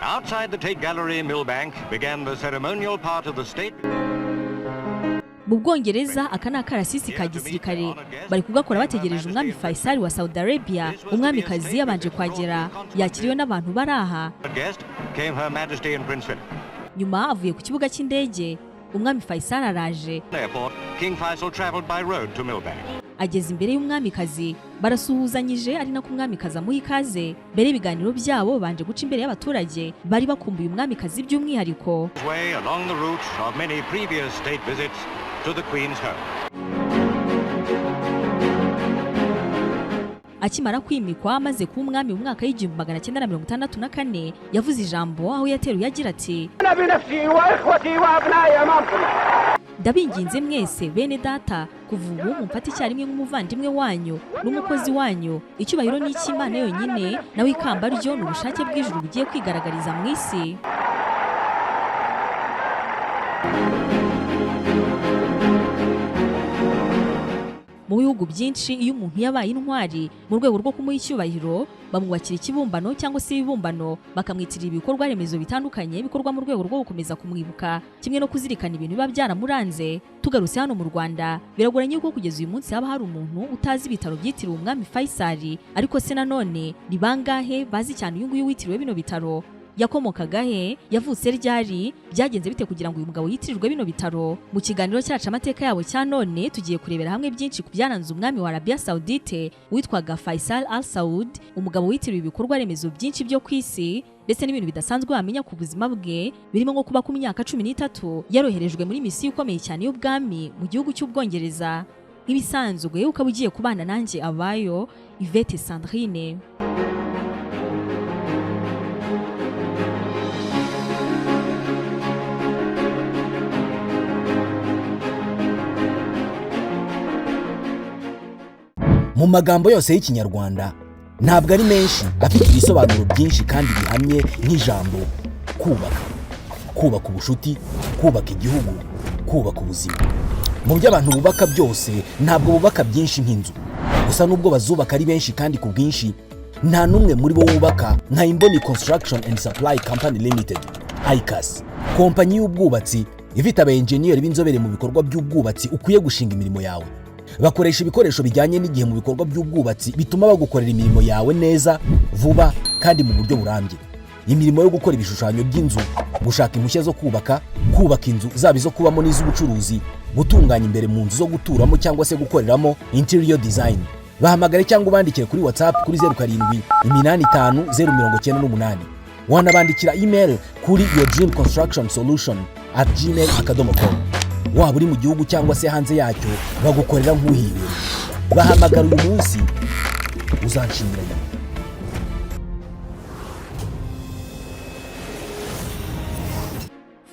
Outside the Tate Gallery, Millbank, began the ceremonial part of the state. Mu Bwongereza aka ni akarasisi ka gisirikare bari kugakora bategereje umwami Faisal wa Saudi Arabia. Umwamikazi yabanje kuhagera, yakiriwe n'abantu bari aha. Guest came Her Majesty and Prince Philip. Nyuma avuye ku kibuga cy'indege, umwami Faisal araje. Airport, King Faisal traveled by road to Millbank. Ageze imbere y'umwamikazi barasuhuzanyije, ari nako umwamikazi amuha ikaze. Mbere y'ibiganiro byabo banje guca imbere y'abaturage bari bakumbuye umwamikazi by'umwihariko. His way along the route of many previous state visits to the Queen's home. Akimara kwimikwa amaze kuba umwami mu mwaka w'1964, yavuze ijambo aho yateruye agira ati: أنا بنفسي وإخوتي وأبنائي أمامكم. "Ndabinginze mwese bene data, kuva ubu mumfate icyarimwe nk'umuvandimwe wanyu n'umukozi wanyu. Icyubahiro ni icy'Imana yonyine, nawe ikamba ryo ni ubushake bw'ijuru bugiye kwigaragariza mu isi." Mu bihugu byinshi, iyo umuntu yabaye intwari, mu rwego rwo kumuha icyubahiro bamwubakira ikibumbano cyangwa se ibibumbano, bakamwitirira ibikorwa remezo bitandukanye bikorwa mu rwego rwo gukomeza kumwibuka kimwe no kuzirikana ibintu biba byaramuranze. Tugarutse hano mu Rwanda, biragoranye yuko kugeza uyu munsi haba hari umuntu utazi ibitaro byitiriwe umwami Faisal. Ariko se nanone ni bangahe bazi cyane uyu nguyu witiriwe bino bitaro? Yakomokaga he? Yavutse ryari? Byagenze bite kugira ngo uyu mugabo yitirirwe bino bitaro? Mu kiganiro cyacu Amateka Yabo cya none, tugiye kurebera hamwe byinshi ku byaranze umwami wa Arabia Saudite witwaga Faisal Al Saud, umugabo witiriwe ibikorwa remezo byinshi byo ku isi, ndetse n'ibintu bidasanzwe wamenya ku buzima bwe, birimo nko kuba ku myaka 13 yaroherejwe muri misiyo ikomeye cyane y'ubwami mu gihugu cy'Ubwongereza. Nk'ibisanzwe ukaba ugiye kubana nanjye Abayo Yvette Sandrine. Mu magambo yose y'Ikinyarwanda, ntabwo ari menshi afite ibisobanuro byinshi kandi bihamye nk'ijambo kubaka. Kubaka ubushuti, kubaka igihugu, kubaka ubuzima. Mu byo abantu bubaka byose, ntabwo bubaka byinshi nk'inzu. Gusa nubwo bazubaka ari benshi kandi ku bwinshi, nta n'umwe muri bo wubaka nka Imboni Construction and Supply Company Limited, ICAS, kompanyi y'ubwubatsi ifite aba enjeniyeri b'inzobere mu bikorwa by'ubwubatsi ukwiye gushinga imirimo yawe. Bakoresha ibikoresho bijyanye n'igihe mu bikorwa by'ubwubatsi, bituma bagukorera imirimo yawe neza, vuba kandi mu buryo burambye. Imirimo yo gukora ibishushanyo by'inzu, gushaka impushya zo kubaka, kubaka inzu zaba izo kubamo n'iz'ubucuruzi, gutunganya imbere mu nzu zo guturamo cyangwa se gukoreramo, interior design. Bahamagare cyangwa ubandikire kuri WhatsApp kuri 0785 098. Wanabandikira email kuri yourdreamconstructionsolution@gmail.com. Waba uri mu gihugu cyangwa se hanze yacyo, bagukorera nk'uhibereye. Bahamagara uyu munsi, uzanshimira nyuma.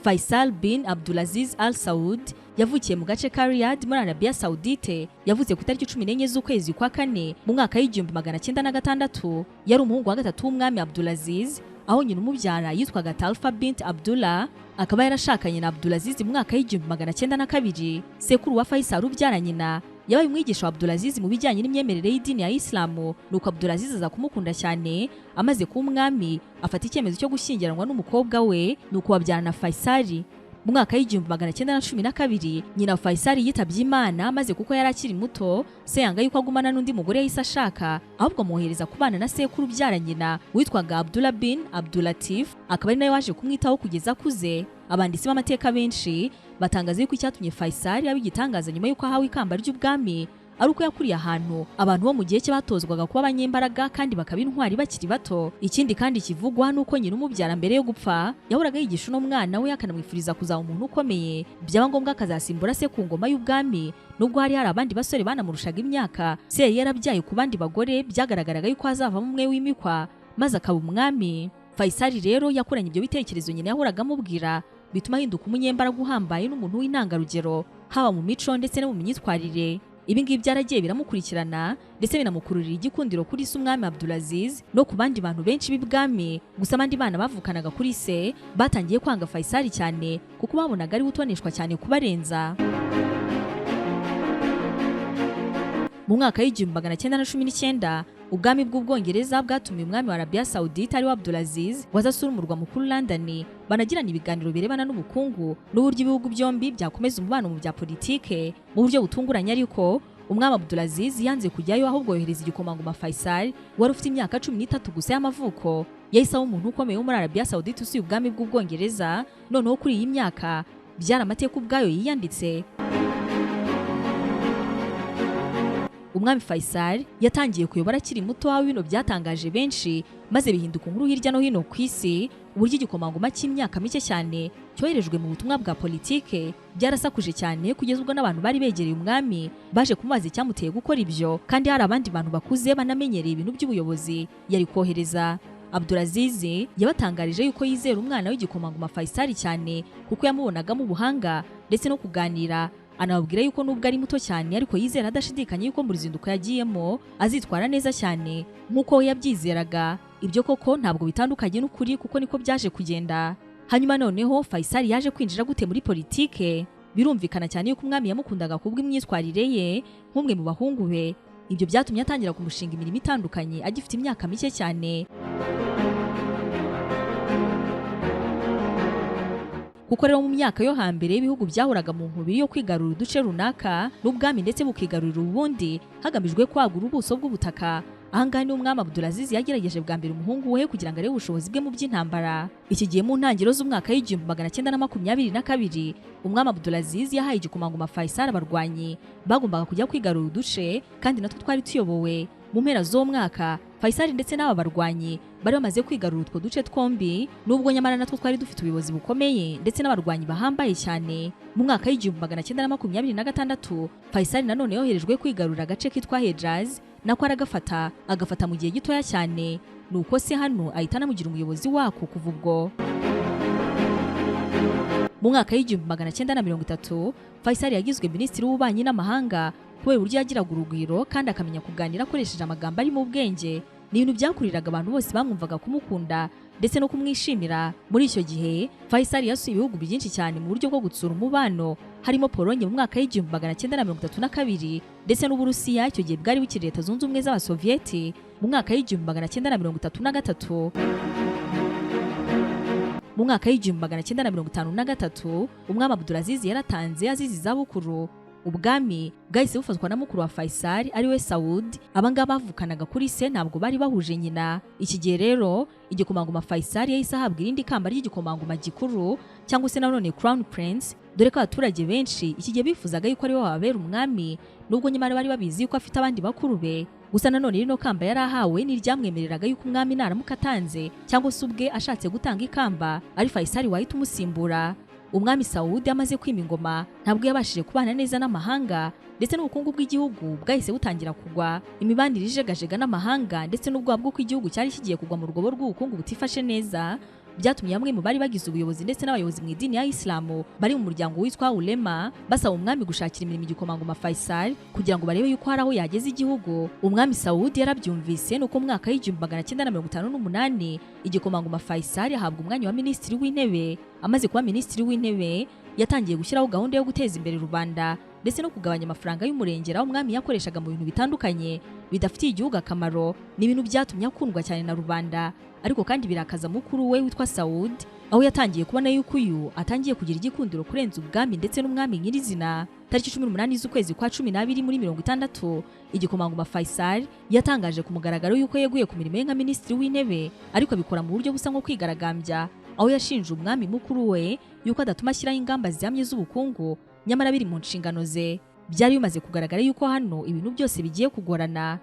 Faisal bin Abdulaziz Al Saud yavukiye mu gace ka Riyadh muri Arabia Saudite. Yavutse ku itariki 14 z'ukwezi kwa kane mu mwaka w'1906. Yari umuhungu wa gatatu w'umwami Abdulaziz, aho nyina umubyara yitwaga Talfa bint Abdullah, akaba yarashakanye na Abdulaziz mu mwaka w'1902. Sekuru wa Faisal ubyara nyina yabaye umwigisha wa Abdulaziz mu bijyanye n'imyemerere y'idini ya Isilamu, nuko Abdulaziz aza kumukunda cyane. Amaze kuba umwami, afata icyemezo cyo gushyingiranwa n'umukobwa we, nuko babyarana Faisal. Mu mwaka w'1912 nyina wa Faisal yitabye Imana, maze kuko yari akiri muto, se yanga yuko agumana n'undi mugore yahise ashaka, ahubwo amwohereza kubana na sekuru ubyara nyina witwaga Abdullah bin Abdulatif, akaba ari nawe waje kumwitaho kugeza akuze. Abanditsi b'amateka benshi batangaza yuko icyatumye Faisal aba igitangaza nyuma y'uko ahawe ikamba ry'ubwami ari uko yakuriye ahantu abantu bo mu gihe cye batozwaga kuba abanyembaraga kandi bakaba intwari bakiri bato. Ikindi kandi kivugwa ni uko nyina umubyara mbere yo gupfa yahoraga yigisha uno mwana we, akanamwifuriza kuzaba umuntu ukomeye, byaba ngombwa akazasimbura se ku ngoma y'ubwami. Nubwo hari hari abandi basore banamurushaga imyaka se yari yarabyaye ku bandi bagore, byagaragaraga yuko hazavamo umwe wimikwa maze akaba umwami. Faisal rero yakuranye ibyo bitekerezo nyina yahoraga amubwira, bituma ahinduka umunyembaraga uhambaye n'umuntu w'intangarugero, haba mu mico ndetse no mu myitwarire. Ibi ngibi byaragiye biramukurikirana, ndetse binamukururira igikundiro kuri se umwami Abdulaziz no ku bandi bantu benshi b'ibwami. Gusa abandi bana bavukanaga kuri se batangiye kwanga Faisal cyane, kuko babonaga ari utoneshwa cyane kubarenza. Mu mwaka w'1919 ubwami bw'Ubwongereza bwatumiye umwami wa Arabia Saudite ari we Abdulaziz ngo aze asure umurwa mukuru London, banagirana ibiganiro birebana n'ubukungu n'uburyo ibihugu byombi byakomeza umubano mu bya politike. Mu buryo butunguranye ariko, umwami Abdulaziz yanze kujyayo, ahubwo yohereza igikomangoma Faisal wari ufite imyaka 13 gusa y'amavuko. Yahise aba umuntu ukomeye wo muri Arabia Saudite usuye ubwami bw'Ubwongereza. Noneho kuri iyi myaka byari amateka ubwayo yiyanditse. Umwami Faisal yatangiye kuyobora akiri muto, aho bino byatangaje benshi maze bihinduka inkuru hirya no hino ku isi. Uburyo igikomangoma cy'imyaka mike cyane cyoherejwe mu butumwa bwa politike byarasakuje cyane, kugeza ubwo n'abantu bari begereye umwami baje kumubaza icyamuteye gukora ibyo, kandi hari abandi bantu bakuze banamenyereye ibintu by'ubuyobozi yari kohereza. Abdulaziz yabatangarije yuko yizera umwana w'igikomangoma Faisal cyane, kuko yamubonagamo ubuhanga ndetse no kuganira. Anababwira yuko nubwo ari muto cyane ariko yizera adashidikanya yuko mu ruzinduko yagiyemo azitwara neza cyane nk'uko we yabyizeraga. Ibyo koko ntabwo bitandukanye n'ukuri, kuko niko byaje kugenda. Hanyuma noneho Faisal yaje kwinjira gute muri politike? Birumvikana cyane yuko umwami yamukundaga kubw'imyitwarire ye nk'umwe mu bahungu be. Ibyo byatumye atangira kumushinga imirimo itandukanye agifite imyaka mike cyane. Kuko rero mu myaka yo hambere ibihugu byahoraga mu nkubiri yo kwigarurira uduce runaka n'ubwami ndetse bukigarurira ubundi hagamijwe kwagura ubuso bw'ubutaka. Ahangaha ni umwami Abdulaziz yagerageje bwa mbere umuhungu we kugira ngo arebe ubushobozi bwe mu by'intambara. Iki gihe mu ntangiriro z'umwaka w'1922 umwami Abdulaziz yahaye igikomangoma Faisal abarwanyi bagombaga kujya kwigarurira uduce kandi natwo twari tuyobowe. Mu mpera z'uwo mwaka Faisal ndetse n'aba barwanyi bari bamaze kwigarurira utwo duce twombi, nubwo nyamara natwo twari dufite ubuyobozi bukomeye ndetse n'abarwanyi bahambaye cyane. Mu mwaka w'1926 Faisal nanone yoherejwe kwigarurira agace kitwa Hejaz, nako aragafata, agafata mu gihe gitoya cyane. Nuko se hano ahita anamugira umuyobozi wako kuva ubwo. Mu mwaka w'1930 Faisal yagizwe minisitiri w'ububanyi n'amahanga kubera uburyo yagiraga urugwiro kandi akamenya kuganira akoresheje amagambo arimo ubwenge. Ni ibintu byakuriraga abantu bose bamwumvaga kumukunda ndetse no kumwishimira. Muri icyo gihe Faisal yasuye ibihugu byinshi cyane mu buryo bwo gutsura umubano, harimo Polonye mu mwaka w'1932 ndetse n'Uburusiya, icyo gihe bwari bukiri Leta Zunze Ubumwe z'Abasoviyeti, mu mwaka w'1933. Mu mwaka w'1953 umwami Abdulaziz yaratanze azize izabukuru. Ubwami bwahise bufatwa na mukuru wa Faisal ari we Saud. Abangaba bavukanaga kuri se, ntabwo bari bahuje nyina. Iki gihe rero igikomangoma Faisal yahise ahabwa irindi kamba ry'igikomangoma gikuru, cyangwa se nanone Crown Prince, dore ko abaturage benshi iki gihe bifuzaga yuko ari we wababera umwami, nubwo nyamara bari babizi yuko afite abandi bakuru be. Gusa nanone rino kamba yari ahawe ni ryamwemereraga yuko umwami naramuka atanze cyangwa se ubwe ashatse gutanga ikamba ari Faisal wahita umusimbura. Umwami Saud amaze kwima ingoma ntabwo yabashije kubana neza n'amahanga, ndetse n'ubukungu bw'igihugu bwahise butangira kugwa. Imibanire ijegajega n'amahanga ndetse n'ubwoba bw'uko igihugu cyari kigiye kugwa mu rwobo rw'ubukungu butifashe neza byatumye bamwe mu bari bagize ubuyobozi ndetse n'abayobozi mu idini ya Islamu bari mu muryango witwa Ulema basaba umwami gushakira imirimo igikomangoma Faisal kugira ngo barebe yuko hari aho yageza igihugu. Umwami Saud yarabyumvise, nuko mu mwaka w'1958 igikomangoma Faisal ahabwa umwanya wa minisitiri w'intebe. Amaze kuba minisitiri w'intebe yatangiye gushyiraho gahunda yo guteza imbere rubanda ndetse no kugabanya amafaranga y'umurengera umwami yakoreshaga mu bintu bitandukanye bidafitiye igihugu akamaro. Ni ibintu byatumye akundwa cyane na rubanda, ariko kandi birakaza mukuru we witwa Saud, aho yatangiye kubona yuko uyu atangiye kugira igikundiro kurenza ubwami ndetse n'umwami nyirizina. Tariki 18 z'ukwezi kwa 12 muri 60 igikomangoma Faisal yatangaje ku mugaragaro yuko yeguye ku mirimo ye nka minisitiri w'intebe, ariko abikora mu buryo busa nko kwigaragambya, aho yashinje umwami mukuru we yuko adatuma ashyiraho ingamba zihamye z'ubukungu nyamara biri mu nshingano ze. Byari bimaze kugaragara yuko hano ibintu byose bigiye kugorana.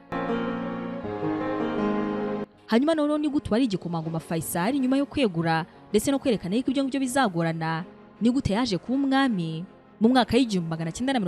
Hanyuma noneho ni gute wari igikomangoma Faisal nyuma yo kwegura ndetse no kwerekana yuko ibyo ngibyo bizagorana, ni gute yaje kuba umwami? Mu mwaka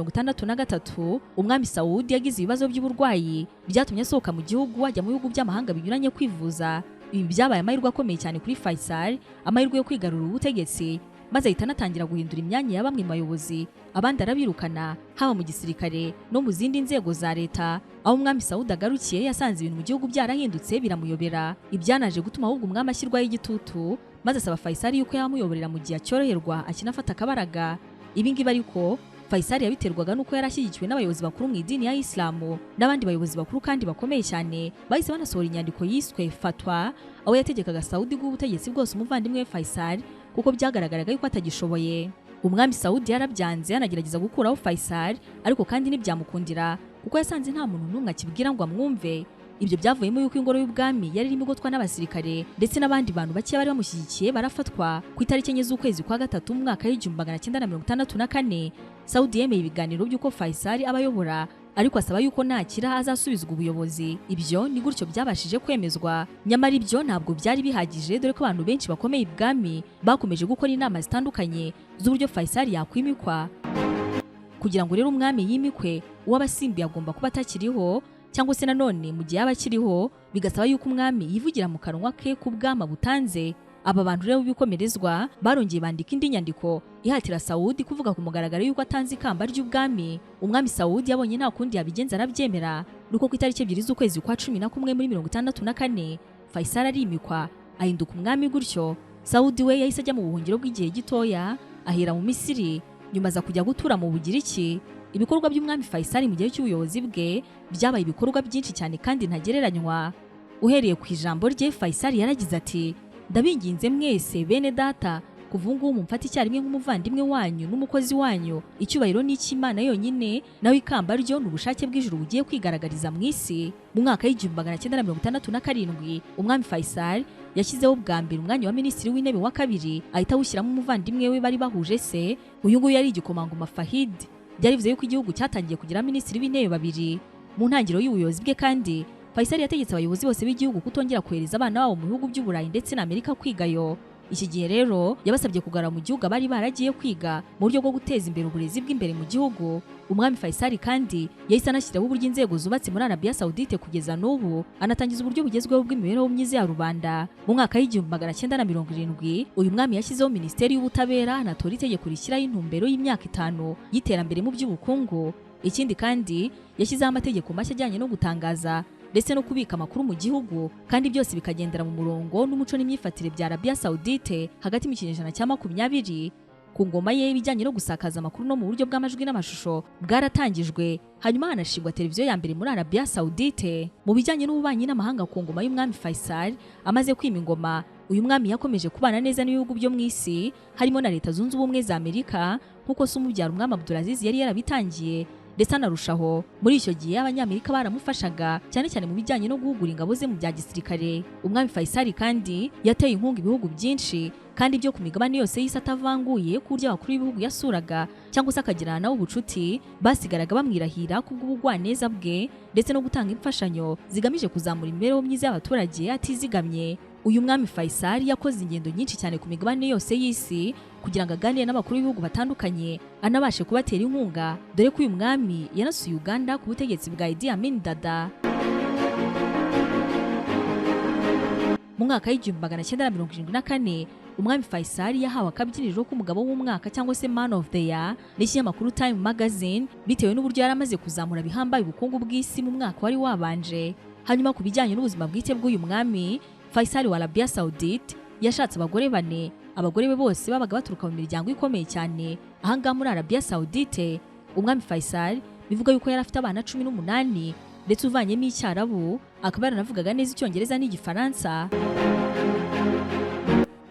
w'1963 umwami Saud yagize ibibazo by'uburwayi byatumye asohoka mu gihugu ajya mu bihugu by'amahanga binyuranye kwivuza. Ibi byabaye amahirwe akomeye cyane kuri Faisal, amahirwe yo kwigarurira ubutegetsi, maze ahita anatangira guhindura imyanya ya bamwe mu bayobozi, abandi arabirukana, haba mu gisirikare no mu zindi nzego za leta. Aho umwami Saud agarukiye yasanze ibintu mu gihugu byarahindutse biramuyobera, ibyanaje gutuma ahubwo umwami ashyirwaho igitutu, maze asaba Faisal yuko yamuyoborera mu gihe acyoroherwa akinafata akabaraga. Ibi ngibi ariko Faisal yabiterwaga nuko yari ashyigikiwe n'abayobozi bakuru mu idini ya Isilamu n'abandi bayobozi bakuru kandi bakomeye cyane. Bahise banasohora inyandiko yiswe Fatwa, aho yategekaga Saudi guha ubutegetsi bwose umuvandimwe we Faisal kuko byagaragaraga yuko atagishoboye. Umwami Saudi yarabyanze, anagerageza gukuraho Faisal, ariko kandi ntibyamukundira kuko yasanze nta muntu n'umwe akibwira ngo amwumve. Ibyo byavuyemo yuko ingoro y'ubwami yari irimo igotwa n'abasirikare ndetse n'abandi bantu bake bari bamushyigikiye barafatwa. Ku itariki 4 z'ukwezi kwa gatatu mu mwaka w'1964, Saudi yemeye ibiganiro by'uko Faisal abayobora, ariko asaba yuko nakira azasubizwa ubuyobozi. Ibyo ni gutyo byabashije kwemezwa. Nyamara ibyo ntabwo byari bihagije, dore ko abantu benshi bakomeye ibwami bakomeje gukora inama zitandukanye z'uburyo Faisal yakwimikwa. Kugira ngo rero umwami yimikwe, uw'abasimbuye agomba kuba atakiriho, cyangwa se nanone mu gihe yaba akiriho bigasaba yuko umwami yivugira mu kanwa ke ku bwama butanze. Aba bantu rero b'ibikomerezwa barongeye bandika indi nyandiko ihatira Saudi kuvuga ku mugaragaro yuko atanze ikamba ry'ubwami. Umwami Saudi yabonye nta kundi yabigenza arabyemera. Nuko ku itariki 2 z'ukwezi kwa 11 muri 64, Faisal arimikwa ahinduka umwami gutyo. Saudi we yahise ajya mu buhungiro bw'igihe gitoya, ahera mu Misiri, nyuma aza kujya gutura mu Bugiriki. Ibikorwa by'umwami Faisal mu gihe cy'ubuyobozi bwe byabaye ibikorwa byinshi cyane kandi ntagereranywa. Uhereye ku ijambo rye, Faisal yaragize ati: "Ndabinginze mwese bene data, kuva ubu ngubu mumfate icyarimwe nk'umuvandimwe wanyu n'umukozi wanyu. Icyubahiro ni icy'Imana yonyine, naho ikamba ryo ni ubushake bw'ijuru bugiye kwigaragariza mu isi." Mu mwaka w'1967, umwami Faisal yashyizeho bwa mbere umwanya wa minisitiri w'intebe wa kabiri, ahita awushyiramo umuvandimwe we bari bahuje se. Uyu nguyu yari igikomangoma Fahid. Byari bivuze yuko igihugu cyatangiye kugira minisitiri w'intebe babiri. Mu ntangiriro y'ubuyobozi bwe kandi, Faisal yategetse abayobozi bose b'igihugu kutongera kohereza abana babo mu bihugu by'Uburayi ndetse na Amerika kwigayo. Iki gihe rero yabasabye kugarura mu gihugu abari baragiye kwiga mu buryo bwo guteza imbere uburezi bw'imbere mu gihugu. Umwami Faisal kandi yahise anashyiraho uburyo inzego zubatse muri Arabia Saudite kugeza n'ubu, anatangiza uburyo bugezweho bw'imibereho myiza ya rubanda. Mu mwaka w'1970, uyu mwami yashyizeho Minisiteri y'Ubutabera, anatora itegeko rishyiraho intumbero y'imyaka 5 y'iterambere mu by'ubukungu. Ikindi kandi yashyizeho amategeko mashya ajyanye no gutangaza ndetse no kubika amakuru mu gihugu, kandi byose bikagendera mu murongo n'umuco n'imyifatire bya Arabia Saudite hagati mu kinyejana cya 20. Ku ngoma ye, ibijyanye no gusakaza amakuru no mu buryo bw'amajwi n'amashusho bwaratangijwe, hanyuma hanashingwa televiziyo ya mbere muri Arabia Saudite. Mu bijyanye n'ububanyi n'amahanga, ku ngoma y'umwami Faisal amaze kwima ingoma, uyu mwami yakomeje kubana neza n'ibihugu byo mu isi, harimo na Leta Zunze Ubumwe za Amerika, nk'uko se umubyara umwami Abdulaziz yari yarabitangiye, ndetse anarushaho. Muri icyo gihe Abanyamerika baramufashaga cyane cyane mu bijyanye no guhugura ingabo ze mu bya gisirikare. Umwami Faisal kandi yateye inkunga ibihugu byinshi kandi byo ku migabane yose y'isi atavanguye, ku buryo abakuru b'ibihugu yasuraga cyangwa se akagirana nabo ubucuti basigaraga bamwirahira kubw'ubugwaneza bwe ndetse no gutanga imfashanyo zigamije kuzamura imibereho myiza y'abaturage atizigamye. Uyu mwami Faisal yakoze ingendo nyinshi cyane ku migabane yose y'isi kugira ngo aganire n'abakuru b'ibihugu batandukanye, anabashe kubatera inkunga, dore ko uyu mwami yanasuye Uganda ku butegetsi bwa Idi Amin Dada. Mu mwaka w'1974, umwami Faisal yahawe akabyiniriro k'umugabo w'umwaka cyangwa se Man of the Year n'ikinyamakuru Time Magazine, bitewe n'uburyo yari amaze kuzamura bihambaye ubukungu bw'isi mu mwaka wari wabanje. Hanyuma ku bijyanye n'ubuzima bwite bw'uyu mwami Faisal wa Arabia Saudite, yashatse abagore 4. Abagore be bose babaga baturuka mu miryango ikomeye cyane ahangaha muri Arabia Saudite. Umwami Faisal bivuga yuko yari afite abana 18, ndetse uvanyemo Icyarabu akaba yaranavugaga neza Icyongereza n'Igifaransa.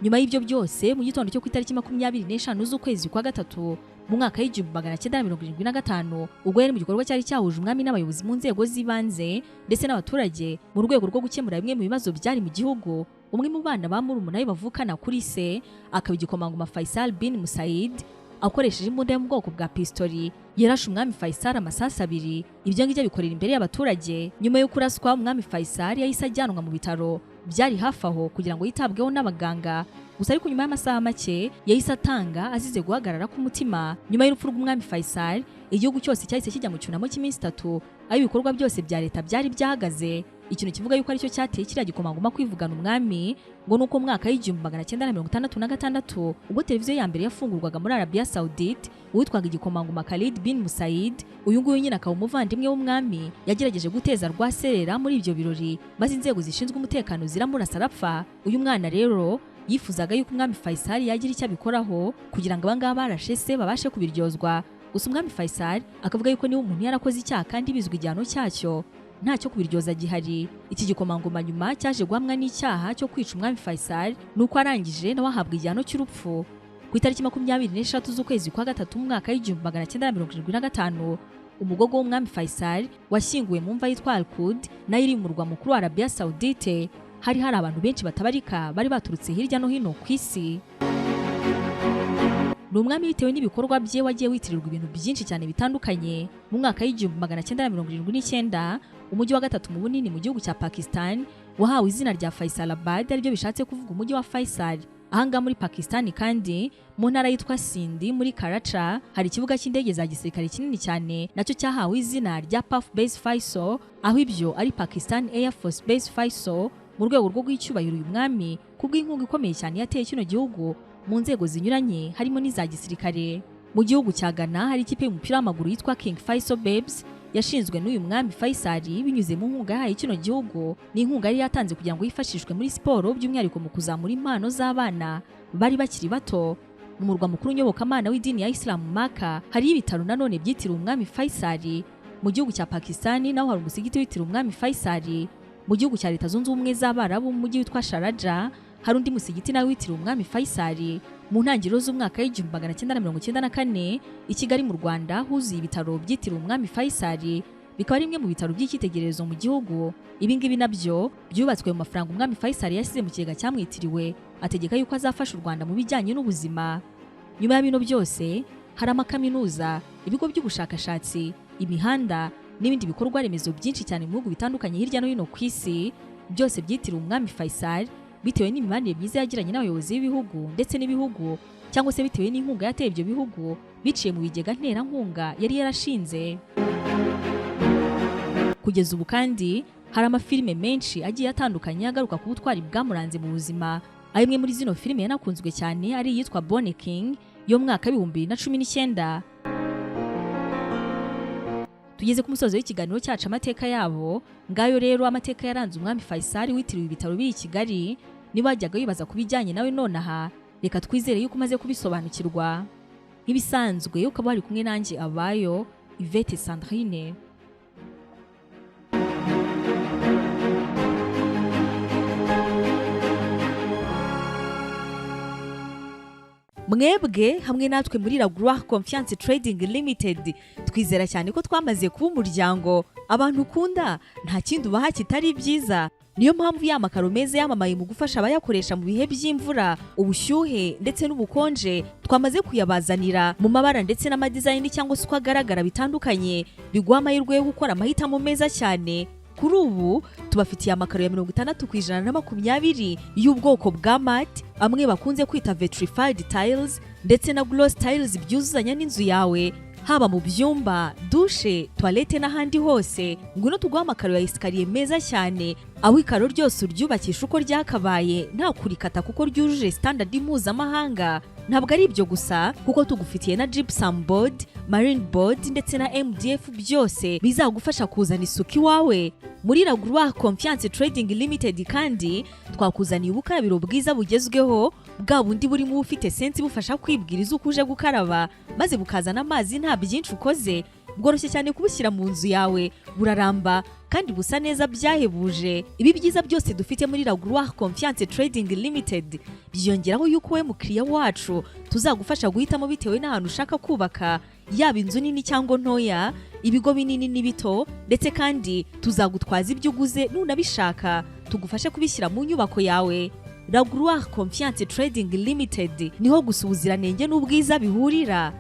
Nyuma y'ibyo byose, mu gitondo cyo ku itariki 25 z'ukwezi kwa gatatu mu mwaka w'1975, ubwo yari mu gikorwa cyari cyahuje umwami n'abayobozi mu nzego z'ibanze ndetse n'abaturage mu rwego rwo gukemura bimwe mu bibazo byari mu gihugu, umwe mu bana ba murumuna we bavukana kuri se, akaba igikomangoma Faisal bin Musaid, akoresheje imbunda yo mu bwoko bwa pistori yarashe umwami Faisal amasasu 2. Ibyo ngibyo abikorera imbere y'abaturage. Nyuma yo kuraswa, umwami Faisal yahise ajyanwa mu bitaro byari hafi aho kugira ngo yitabweho n'abaganga gusa, ariko nyuma y'amasaha make yahise atanga azize guhagarara k'umutima. Nyuma y'urupfu rw'umwami Faisal, igihugu cyose cyahise kijya mu cyunamo cy'iminsi 3, aho ibikorwa byose bya leta byari byahagaze. Ikintu kivuga yuko aricyo cyateye kiriya gikomangoma kwivugana umwami ngo nuko mwaka w'1966, ubwo televiziyo ya mbere yafungurwaga muri Arabia Saudite, uwitwaga igikomangoma Khalid bin Musaid, uyu nguyu nyine akaba umuvandimwe w'umwami, yagerageje guteza rwaserera muri ibyo birori, maze inzego zishinzwe umutekano ziramurasa arapfa. Uyu mwana rero yifuzaga yuko umwami Faisal yagira icyo abikoraho kugira ngo abangaba barashe se babashe kubiryozwa. Gusa umwami Faisal akavuga yuko niba umuntu yarakoze icyaha kandi bizwi igihano cyacyo, ntacyo kubiryoza gihari. Iki gikomangoma nyuma cyaje guhamwa n'icyaha cyo kwica umwami Faisal, nuko arangije nawe ahabwa igihano cy'urupfu. Ku itariki 23 z'ukwezi kwa gatatu mu mwaka w'1975, umugogo w'umwami Faisal washyinguwe mu mva yitwa Al-Qud, nayo iri mu murwa mukuru wa Arabia Saudite. Hari abantu benshi batabarika bari baturutse hirya no hino ku isi. Ni umwami bitewe n'ibikorwa bye wagiye witirirwa ibintu byinshi cyane bitandukanye. Mu mwaka w'1979, umujyi wa gatatu mu bunini mu gihugu cya Pakistan wahawe izina rya Faisalabad, aribyo bishatse kuvuga umujyi wa Faisal. Ahangaha muri Pakistan kandi mu ntara yitwa Sindh muri Karachi hari ikibuga cy'indege za gisirikare kinini cyane nacyo cyahawe izina rya PAF Base Faisal, aho ibyo ari Pakistan Air Force Base Faisal, mu rwego rwo guha icyubahiro uyu mwami kubw'inkunga ikomeye cyane yateye kino gihugu mu nzego zinyuranye harimo n'iza gisirikare. Mu gihugu cya Ghana hari ikipe y'umupira w'amaguru yitwa King Faisal Babes yashinzwe n'uyu mwami Faisal binyuze mu nkunga yahaye kino gihugu. Ni inkunga yari yatanze kugira ngo yifashishwe muri siporo, by'umwihariko mu kuzamura impano z'abana bari bakiri bato. Mu murwa mukuru nyobokamana w'idini ya Islam Maka hari ibitaro nanone byitiriwe umwami Faisal. Mu gihugu cya Pakistan naho hari umusigiti witiriwe umwami Faisal. Mu gihugu cya Leta Zunze Ubumwe z'Abarabu mu mujyi witwa Sharjah hari undi musigiti nawe witiriwe umwami Faisal. Mu ntangiriro z'umwaka w'1994 i Kigali mu Rwanda huzuye ibitaro byitiriwe umwami Faisal, bikaba ari bimwe mu bitaro by'icyitegererezo mu gihugu. Ibi ngibi nabyo byubatswe mu mafaranga umwami Faisal yashyize mu kigega cyamwitiriwe, ategeka yuko azafasha u Rwanda mu bijyanye n'ubuzima. Nyuma ya bino byose hari amakaminuza, ibigo by'ubushakashatsi, imihanda n'ibindi bikorwa remezo byinshi cyane mu bihugu bitandukanye hirya no hino ku isi, byose byitiriwe umwami Faisal bitewe n'imibanire myiza yagiranye n'abayobozi b'ibihugu ndetse n'ibihugu, cyangwa se bitewe n'inkunga yateye ibyo bihugu biciye mu bigega nterankunga yari yarashinze. Kugeza ubu kandi hari amafilime menshi agiye atandukanye agaruka ku butwari bwamuranze mu buzima. Aho imwe muri zino filime yanakunzwe cyane ari iyitwa Born King yo mu mwaka w'2019. Tugeze ku musozo w'ikiganiro cyacu amateka yabo. Ngayo rero amateka yaranze umwami Faisal witiriwe ibitaro biri i Kigali. Niba wajyaga wibaza ku bijyanye nawe nonaha, reka twizere yuko umaze kubisobanukirwa. Nk'ibisanzwe ukaba wari kumwe nanjye abayo Yvette Sandrine. Mwebwe hamwe natwe muri La Gloire Confiance Trading Limited twizera cyane ko twamaze kuba umuryango. Abantu ukunda nta kindi ubaha kitari byiza. Niyo mpamvu ya makaro meza yamamaye mu gufasha abayakoresha mu bihe by'imvura, ubushyuhe ndetse n'ubukonje, twamaze kuyabazanira mu mabara ndetse n'amadizayini cyangwa se uko agaragara bitandukanye, biguha amahirwe yo gukora amahitamo meza cyane. Kuri ubu tubafitiye amakaro ya 60% na 20 y'ubwoko bwa mat, amwe bakunze kwita vitrified tiles ndetse na gloss tiles, byuzuzanya n'inzu yawe haba mu byumba, dushe, toilette n'ahandi hose. Ngwino tuguha amakaro ya escalier meza cyane, aho ikaro ryose uryubakisha uko ryakabaye nta kurikata kuko ryujuje standard mpuzamahanga. Ntabwo ari ibyo gusa kuko tugufitiye na gypsum board, marine board ndetse na MDF, byose bizagufasha kuzana isuku iwawe. Muri La Gloire Confiance Trading Limited kandi twakuzaniye ubukarabiro bwiza bugezweho, bwa bundi burimo ubufite sense bufasha kwibwiriza uko uje gukaraba, maze bukazana amazi nta byinshi ukoze. Bworoshye cyane kubushyira mu nzu yawe, buraramba kandi busa neza byahebuje. Ibi byiza byose dufite muri La Gloire Confiance Trading Limited byiyongeraho yuko wowe mukiriya wacu tuzagufasha guhitamo bitewe n'ahantu ushaka kubaka, yaba inzu nini cyangwa ntoya, ibigo binini n'ibito, ndetse kandi tuzagutwaza ibyo uguze nunabishaka tugufashe kubishyira mu nyubako yawe. La Gloire Confiance Trading Limited niho gusa ubuziranenge n'ubwiza bihurira.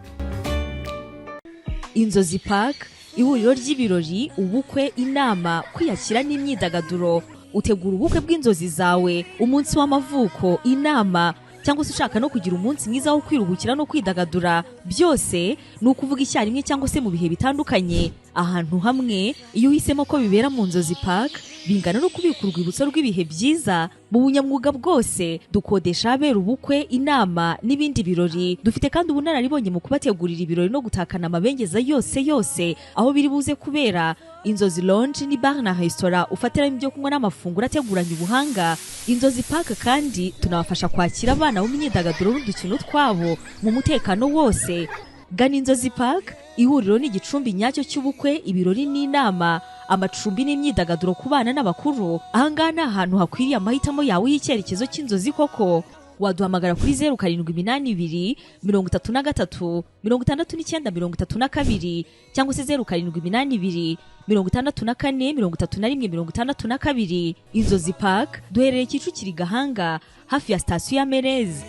Inzozi Park, ihuriro ry'ibirori, ubukwe, inama, kwiyakira n'imyidagaduro. Utegura ubukwe bw'inzozi zawe, umunsi w'amavuko, inama, cyangwa se ushaka no kugira umunsi mwiza wo kwiruhukira no kwidagadura, byose ni ukuvuga icyarimwe cyangwa se mu bihe bitandukanye ahantu hamwe. Iyo uhisemo ko bibera mu Nzozi Park, bingana no kubika urwibutso rw'ibihe byiza. Mu bunyamwuga bwose dukodesha ahabera ubukwe, inama n'ibindi birori. Dufite kandi ubunararibonye mu kubategurira ibirori no gutakana amabengeza yose yose aho biri buze kubera. Inzozi Lounge ni bar na restaurant ufatiramo ibyo kunywa n'amafunguro ateguranye ubuhanga. Inzozi Park kandi tunabafasha kwakira abana mu myidagaduro n'udukino twabo mu mutekano wose. Gana Inzozi Park. Ihuriro ni igicumbi nyacyo cy'ubukwe, ibirori n'inama, amacumbi n'imyidagaduro ku bana n'abakuru. Ahangaha ni ahantu hakwiriye amahitamo yawe y'icyerekezo cy'inzozi koko. Waduhamagara kuri 0782 33 69 32 cyangwa se 0782 64 31 62. Inzozi Park duherereye Kicukiro Gahanga, hafi ya sitasiyo ya Merezi.